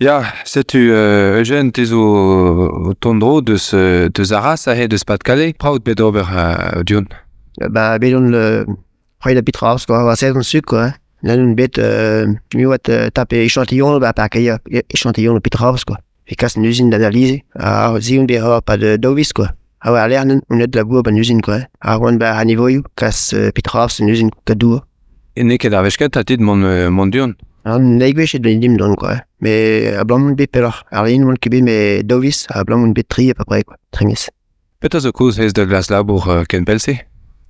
Ya, setu Eugène, te zo o tont dro deus, deus Arras aze, deus Pas-de-Calais. Petra out bet d'ober du-hont? Ba bet on c'hoari da Petra quoi, war sez on suk quoi. Lenn on bet miwat tape échantillon ba parkeier échantillon Petra quoi. E kas an uzin d'analyse ha se on bet pad daou viz quoi. Ha war-lerc'h on aet labour 'ba 'n uzin quoi. Ha oan 'ba an nivoioù kas Petra en uzin kadour. N'eo ket ar wech kentañ dit mont, mont du-hont? An eil gwech eo bet dimp dont quoi. Mais abalamour on bet pelloc'h. Àr-lein oan ket bet met daou viz, abalamour on bet tri à peu près quoi, tri miz. Petra zo kaoz ez da glask labour ken pell-se?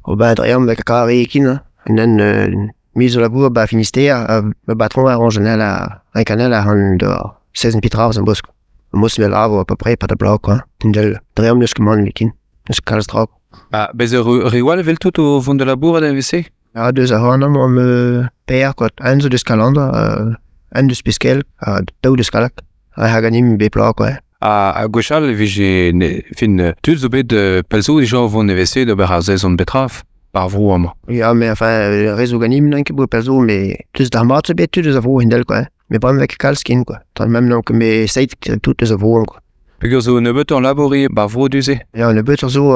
Oh ben dre amañ kar eo kin hein. An me zo labour 'ba Finistère ha ma batron a rañj anezhañ a renk anezhañ ac'hann da seiz petra eus an bosk. Mos me labour à peu près 'pad ar bloaz quoi. Del dre amañ n'eus ket mann ken. N'eus kalz tra. Ha bez' eo reoù all eveltout o vont da labourat evel-se? Ha deus ac'hanomp omp per quoi. Un zo deus Kalandra, un deus Peskel ha daou deus Kallag. Ha ganimp bep bloaz quoi. Ha gwechall e vije ne, fin, tud zo bet pell zo dija o vont evel-se d'ober ar sezon betrav ar vro amañ. Ya, mais enfin, re zo ganimp n'on ket bet pell zo, mais deus d'ar mat zo bet tud eus a vro hindel quoi. Mais bremañ ket kalz ken quoi. Tra même n'on ket met seit tout eus a vro quoi. Peogwir zo nebeutoc'h labour ivez 'ba vro du-se. Ya, nebeutoc'h zo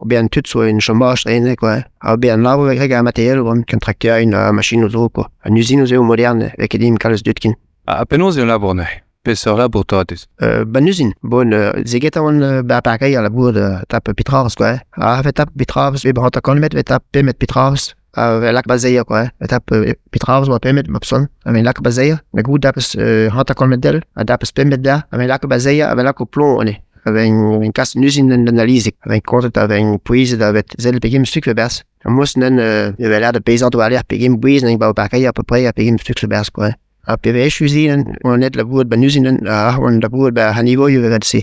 bezañ tud zo en chômaj ene quoi. Ha bezañ labour greg ar matériel oant kontrakteur ha machinoù zo quoi. An uzinoù zo modern, vez ket dimp kalz dud ken. Ha penaos eo labour neuze? Peseurt labour 'ta dez? Ban uzin. Bon, zeget a oan 'ba parkeier labour da tap petravez quoi. Ha 'vez tap petravez, 'vez hanter-kant metr, 'vez tap pemp metr petravez. Ha 'vez lak bazeier quoi. 'Vez tap petravez 'oa pemp metr ma son. Ha 'vez lak bazeier. Da goût dapez hanter-kant metr del, ha dapez pemp metr da. Ha 'vez lak bazeier, ha 'vez lak o plomb anezhe. Ha 'vez kas an uzin d'an analizig. Ha 'vez kontet, ha 'vez pouezet, ha 'vez sellet pegement sukr 'vez 'barzh. Ha mos nen 'vez lâret peizant war-lerc'h pegement bouez 'ba parkeier à peu près ha pegement sukr 'barzh quoi. Ha pe wech uzin oan aet labourat 'ba 'n uzin ha oan labourat 'ba an nivoioù evel-se.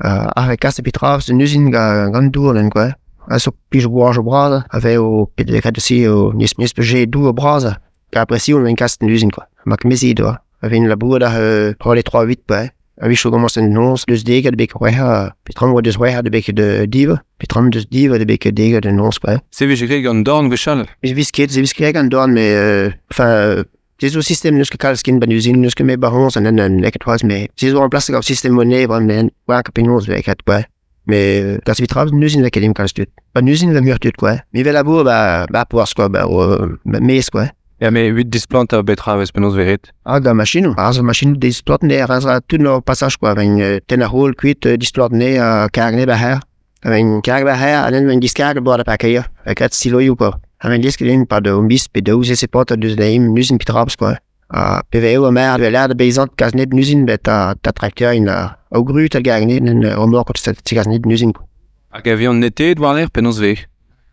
Ha kaset petra eus an uzin gant dour quoi. Ha zo pij gwajoù bras a vez o pet graet se o n'eus ket dour bras ha presion vez kaset en uzin quoi. Ma kemezi doa. A vez labourat ar trolle trois huit quoi. A-wechoù komañs en noz deus deget bet c'hwec'h petra oa deus c'hwec'h da bet div petra deus div da bet deget en noz quoi. Se vije graet gant dorn gwechall? Ne vez ket, se vez graet gant dorn met enfin Se zo sistem n'eus ket kalz ken 'ba 'n uzin, n'eus ket met 'ba hoñzh an n'eo ket c'hoazh met se zo remplaset gant sistem monnaie bremañ oa ket penaos 'vez graet kwa. Met kas evit tra 'n uzin 'vez ket dimp kalz tud. 'Ba 'n uzin 'vez muioc'h tud kwa. Me 'vez labour 'ba 'ba ar porzh kwa 'ba maez kwa. Ya met evit displantañ petra 'vez penaos 'vez ret? Ah gant machinoù, ar zo machinoù displantañ anezhe a ra tout ur pasaj kwa, 'vez tenn ar c'hol kuit, displantañ anezhe ha karg anezhe 'ba c'hêr. A vez karg war c'hêr ha vez diskarget bord ar parkeier, lakaat siloioù kwa. A vez desket din 'pad ur miz pe daou se paotr deus da uzin petra kwa. Ha pe vez eo ar vez lâret da beizant kas nep uzin bet ta trakteur in a grut hag ar en remork kas nep uzin kwa. Hag a vez an neteet war-lerc'h penaos 'vez?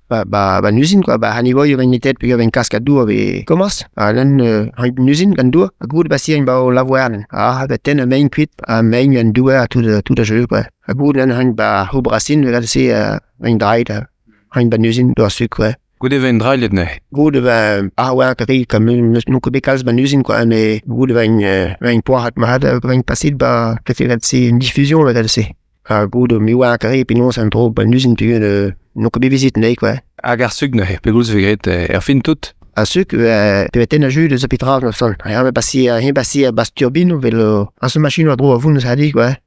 Ba ba ba 'n uzin kwa, ba hini 'vo 'vez netet peogwir 'vez kaskad dour 'vez komañs. Ha lenn an uzin gant dour ha goude 'ba 'ba o lavour Ha 'vez tenn mein kuit ha mein an douar ha tout tout a jeu kwa. Ha goude lenn 'ba ho brasin evel-se ein drailh hein 'ba 'n uzin doar sukr kwa. Goude 'vez drailhet neuze? Goude 'vez ar oa ket n'on ket bet kalz 'ba 'n uzin kwa met goude 'vez poac'hat mat 'vez paset 'ba evel-se un diffusion evel-se. Ha goude me oa kare penaos an dro 'ba 'n uzin peogwir n'on ket bet vizit anezhi kwa. Hag ar suk neuze, pegoulz 'vez graet er fin tout? Ar suk pe tenn a jus deus petra son. Eñ pase eñ pase 'barzh turbin evel ar seul machine war-dro a vount hadi kwa.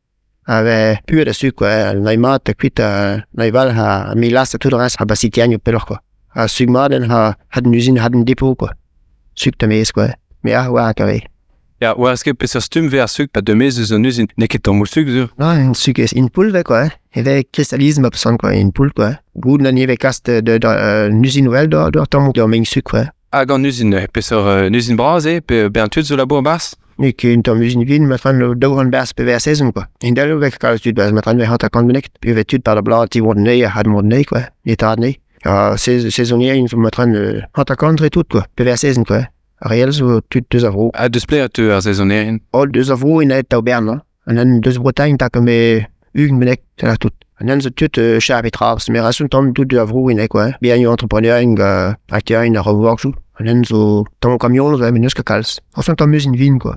Ha vez puet ar suk kwa, an mat kuit an val ha melas ha tout ar rest ha bas ternioù pelloc'h kwa. Ha suk mat ha had an uzin had an depot kwa. Suk da maez kwa. Me a oar kare. Ya, oar ket peseurt stumm 'vez ar suk pa deu-maez eus an uzin. N'eo ket tammoù suk sur. Non, suk ez in poull quoi. E vez kristallisme a peseurt quoi, in poull quoi. Goût na vez kas de de un uzin wel d'ur d'ur tamm d'ur mein suk quoi. Hag an uzin, peseurt un uzin bras eo pe bezañ tud zo labour 'barzh? N'eo ket un tamm uzin vin, ma fan daou barzh pe vez sezon quoi. Hindal vez kalz tud barzh ma fan vez hanter-kant bennak, pe vez tud par da bloaz ti vont anezhi ha mont anezhi quoi, netaat anezhi. Ha saisonnier zo ma tren hanter-kant tre tout quoi, pe vez sezon quoi. Ar re all zo tud deus ar vro. Ha deus pelec'h e teu ar saezonerien? Holl deus ar vro int aet da Bern hein. An hent deus Bretagne 'ta ket ugent bennak tout tout. An hent zo tud char-betravs met ras un tamm tud deus ar vro int aet quoi. Bezañ eo entrepreneurien gant trakteurien ar remorkoù. An hent zo tamm kamion zo met n'eus ket kalz. Ras un tamm eus int vin quoi.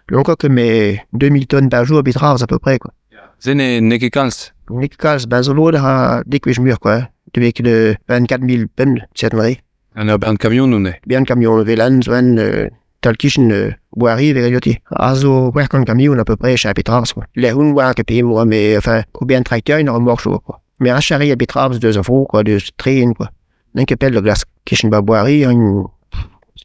Lonkañ ket met 2000 tonnes par jour betravs à peu près quoi. Se n'eo ket kalz? N'eo ket kalz, ben zo lod a ra dek wech muioc'h quoi. Te ket 24 000 pemp, set An ur bern kamionoù neuze. Bern kamionoù Velan zo en Tal-kichen Boari ve galioti. A zo c'hwec'h kamion à peu près chez betravez quoi. Lehun war ket pe moi mais enfin ou bien tracteur une remorque quoi. Mais a charrie a betravez deus a vro quoi, deus tren quoi. N'en ket pell da glask. Kichen ba Boari un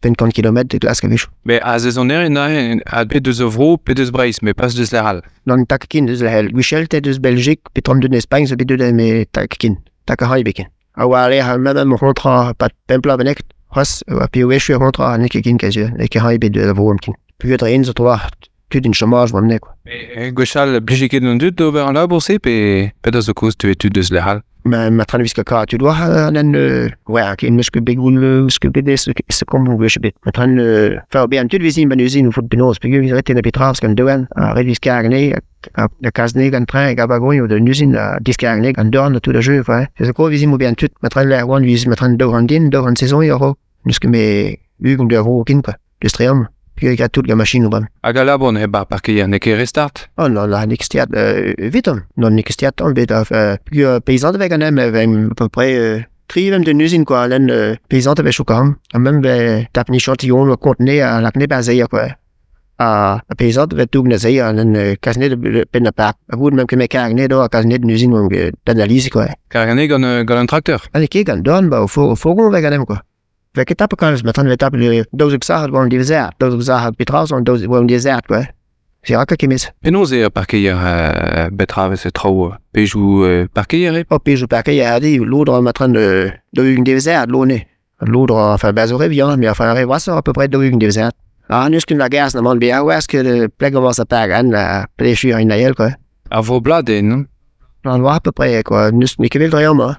50 km de glask a-wechoù. Mais a saisonnerien neuze a bet deus a vro pe deus Breizh, mais pas deus lec'h all. Nann tak kin deus lec'h all. Gwechall te deus Belgique pe tont deus Espagne zo bet deuet met tak kin. Tak a c'hañ beken. A oa lec'h memes mo c'hontrañ pad pemp bloaz bennak c'hoazh oa peogwir c'hontrañ n'eo ket ken kazi n'eo ket c'hañ ebet deus a vro ken. Peogwir dre zo tro-walc'h tud en chômage warne quoi. Mais gwechall blije ket an dud d'ober an labour-se pe petra zo kaoz tu tud deus lec'h all? Ma ma traoù ket kaout tud war an an ouais ken meus ket bet goul meus ket bet se komz gwech ebet. Ma traoù enfin ober an tud vizin ban uzin o faot penaos peogwir vez ret en betravez gant doan ha ret vez karg anezhe ha da kas anezhe gant train hag abagoñ o d'un uzin ha diskarg anezhe gant dorn ha tout a jeu enfin. Se zo kaoz vizin ober an tud ma traoù lec'h oan vez ma traoù daou an den daou an saison eo a-raok. N'eus ket met ugent d'ur vro ken quoi. Deus tre amañ. Peogwir gra tout gant machinoù bremañ. Hag al labour neuze 'ba parkeier n'eo ket re start? Oh non, non, n'eo ket start eviton. Non, n'eo ket start tamm ebet. Peogwir peizant e vez ganeomp e vez à peu près tri vemp d'un uzin quoi, lenn peizant a vez chokañ. Ha même vez tap un échantillon o kontenez ha lak neb azeir quoi. Ha peizant e vez dougen azeir ha lenn kas ned penn ar park. A vout même ket karg ned ha kas ned un uzin d'analyse quoi. Karg anezhe gant gant un trakteur? Ha n'eo ket gant dorn, ba o fourgon vez ganeomp quoi. Vez ket tapet kalz, ma vez tapet daouzek sac'had war an diwezhat, daouzek sac'had petra zo an war an diwezhat quoi. Se ra ket kemez. Penaos eo parkeier betravez e traoù pezhioù parkeier eo? Oh, pezhioù parkeier adi, lod ra matran daou-ugent devezhad lod eo. Lod ra, enfin, ben zo re vihan, mais enfin re vrasoc'h à peu près daou-ugent devezhad. Ah, n'eus ket la gaz na bezañ war ket pleg commence à park an plechu an ael quoi. Ar vro blad eo, non? An oa à peu près quoi. N'eus n'eo ket bet dre amañ.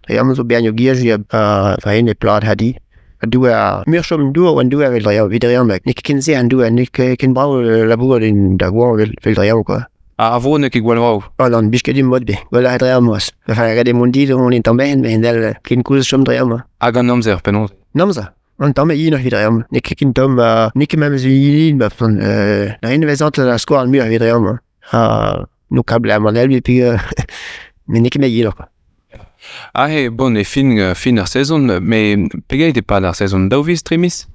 Dre amañ zo bern girji ha dre e plad hadi. An douar, muioc'h chom dour an douar evel dre evit dre amañ. N'eo ket ken se an douar, n'eo ket ken brav labourat en da goañv evel dre amañ quoi. Ar vro n'eo ket gwall vrav. Oh non, blij ket din mod ebet. Gwelloc'h eo dre amañ. Enfin, ret eo mont di on en tamm bihan, met hend-all ken koulz chom dre amañ. Hag an amzer, penaos? An amzer? An tamm eo evit dre amañ. N'eo ket ken tomm, n'eo ket memes hini, ma na rin vezant ar skouarn muioc'h evit dre amañ. Ha no kabl an elvi pe met n'eo ket me yelo quoi. Aze, bon, e fin, fin ar sezon, mais pegeit e pad ar sezon? Daou viz, tri miz?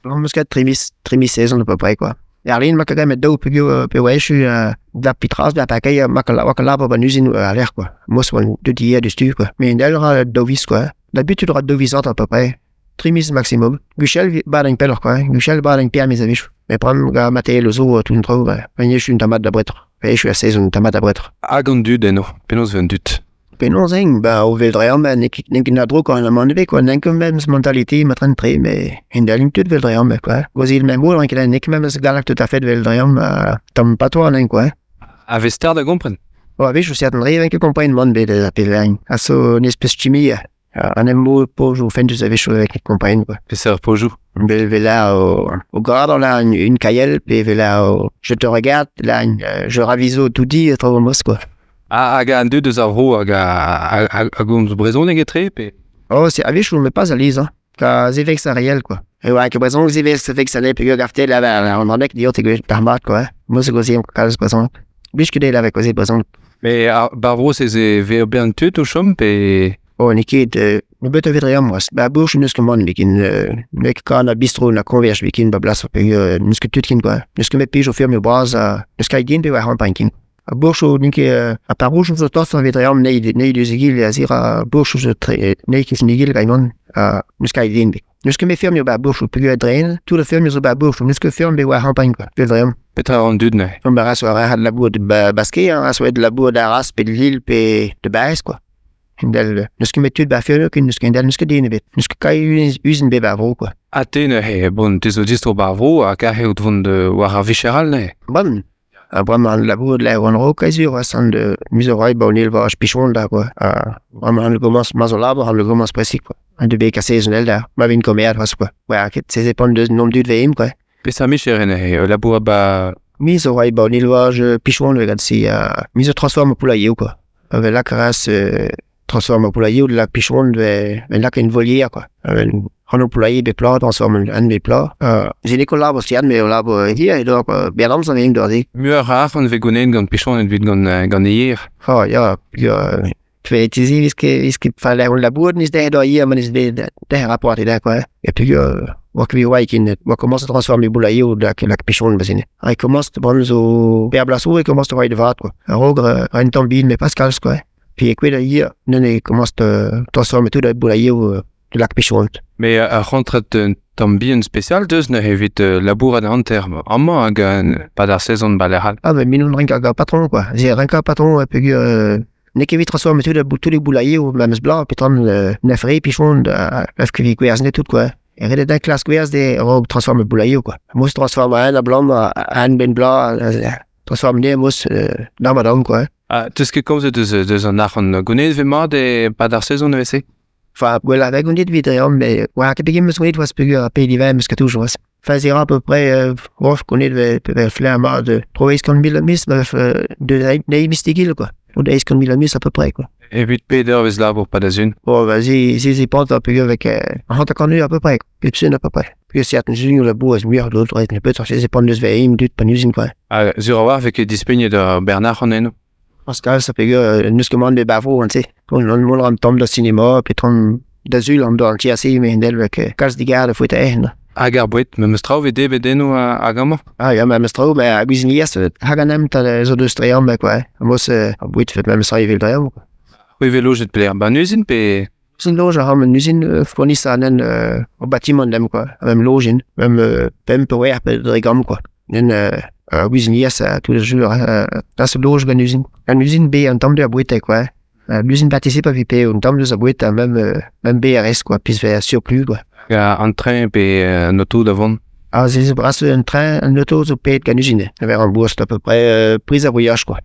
On meus ket tri miz, tri miz sezon à peu près quoi. Ar lin ma ket met daou peogwir pe oa echu da pitraz da pakeier ma oa ket labour ban uzin a-lec'h quoi. Mos oan deut ivez diouzhtu quoi. Mais en ra daou viz quoi. D'habitude ra daou viz à peu près. Tri miz maximum. Gwechall badenn pelloc'h quoi. Gwechall badenn per miz a-wechoù. Met bremañ gant matériel zo tout an traoù, pa echu un tamm-mat da bretra. Pa echu ar sezon un tamm-mat da bretra. Hag an dud eno, penaos 'vez an dud? Penaos int? Ba o vel dre amañ n'eo ket n'eo ket na drouk an amann ebet quoi. N'eo ket memes mentalité ma train tre met hend-all tud vel dre amañ quoi. Gozil memes mod n'eo ket memes galleg tout à fait vel dre amañ tamm patois n'eo quoi. A vez start da gompren? Oh, a-wechoù certain re ket kompren mann bet ar pezh A zo un espèce chimie. An em mod pozioù fentus a-wechoù ket kompren quoi. Peseurt pozioù? Vel vel là o, o grador là une, une cahiel pe vel là o, je te regarde là une, je raviso tout dit tro mos quoi. Ah, hag an dud eus ar vro hag a, a, a gomz brezhoneg etre pe? Oh, c'est a-wechoù met pas alies hein. Ka se vez ar réel quoi. E oa ket brezhoneg se vez vez a peogwir gafte là an andek diot e gwech par mat quoi. Mos e gozi kalz brezhoneg. Blij ket dezhe la gozi brezhoneg. Mais ar bar vro se ze ve bern tud o chom pe... Oh, n'eo ket, nebeut a vedre amañ. Ba bourch n'eus ket mann biken, n'eo ket kan a bistro na koñverj biken ba blas peogwir n'eus ket tud ken quoi. N'eus ket met pej o feurmioù bras ha n'eus ket din pe war c'hoant ken. A bourch n'eo ket a par zo tost a vedre amañ nei nei deus egile a zir a bourch zo tre nei ket egile gaimon ha n'eus ket din. N'eus ket met feurmioù ba bourch peogwir dren, tout a feurmioù zo ba bourch, n'eus ket feurm be war c'hoant quoi. Vedre amañ. Petra an dud neuze? An baras war ar labour de ba basket, hein, a zo labour d'Arras pe de Lille pe de Baez quoi. Hend-all, n'eus ket met tud ba feurmioù ken n'eus ket hend-all n'eus ket den ebet. N'eus ket kai uzin bet ba vro quoi. Ha te neuze, bon, te zo distro bar vro ha kar eo vont war ar vicher all neuze? Bon, ha bremañ an labour de la an ro kaezur a san de mise rai ba on elvage pichon da quoi. Ha bremañ an gomañs ma zo labour an gomañs presik quoi. An de bet saisonnel da, ma vin komer c'hoazh quoi. Ouais, ket se dépend deus nom dud veim quoi. Peseurt micher neuze, labour ba... Mi zo rai ba on elvage pichon le gant se mi zo transforme poulailler quoi. Avec la caresse transforme poulailler de la pichon ve lak une volière quoi. An poulailler be plat transforme an be plat. J'ai l'école labour stian me labour hier et donc bien amzer veim d'or Muioc'h a arc'hant vez goneet gant pichon evit gant gant hier. Oh ya, ya Fe tizi vis ket vis ket enfin la labour nis derc'het oa ivez ma nis bet derc'het rapport da quoi. Et puis oa ket oa ken oa komañs da transformer boulaioù da lak pichon bazine. Ha e komañs bremañ zo per bloaz zo e komañs da reiñ da vat quoi. A-raok un tamm bihan met pas kalz quoi. Puis e kouezh da hir neuze e komañs da transformer tout da boulaioù da lak pichon. Mais ar c'hontrat un tamm bihan spesial deus neuze evit labourat hanter amañ hag pad ar sezon ba lec'h all. Ah mais minon renk hag ar patron quoi. Ze renk ar patron peogwir n'eo ket evit transformer tout tous les boulaioù memes bloaz petra neuf re pichon da ket evit gwerzh tout quoi. E ret eo din klask gwerzh dezhe a-raok transformer boulaioù quoi. Mos transformer un a-blam un benn bloaz transformer anezhe mos dam-ha-dam quoi. Ha 'teus ket komzet deus deus an arc'hant gounezet 'vez mat e-pad ar sezon evel-se? Enfin, gwell a vez gonit evit dre amañ met war ket pegement 'meus gonit c'hoazh peogwir ar pezh diwezhañ 'meus ket touch c'hoazh. Enfin, se ra à peu près off gonit 'vez flaer mat tro eizh kant mil a miz ma vez deus eil miz d'egile quoi. Od eizh kant mil a miz à peu près quoi. Evit pet eurvezh labour pad da sun? Oh bah se se se peogwir avec 50 eur à peu près, pep sun à peu près. Peogwir certain sun labour ez muioc'h d'autres ret nebeutoc'h se dépend deus 'vez aet dud pan uzin quoi. Ha sur a-walc'h 'vez ket dispignet ur bern arc'hant eno? Pascal, ça peogwir n'eus ket mont bet ba vro an-se. Mont a ran tamm d'ar sinema pe tamm da sul an doa an ti-ase met kalz digar da foetañ. Hag ar boued, memes traoù 'vez debret eno hag amañ? Ah ya, memes traoù, met ar gwiziniezh hag an hent zo deus dre amañ quoi. Mos ar boued 'vet memes tra evel dre amañ. C'hwi 'vez lojet pelec'h 'ba 'n uzin pe? Uzin lojañ a ran un uzin fournisañ an ur batimant demp quoi, mem lojin, mem pemp pe c'hwec'h pe dre gambr quoi. En ar gwiziniezh tous les jours das loj gant uzin. An uzin bet un tamm d'ar boued quoi. L'usine participe a vp un tamm deus ar boued ha même même BRS quoi, puis vez surplus quoi. An train pe an auto da vont? Ah, se bras un train, un auto zo paeet gant uzin. Vers un bourse à peu près prise à voyage quoi.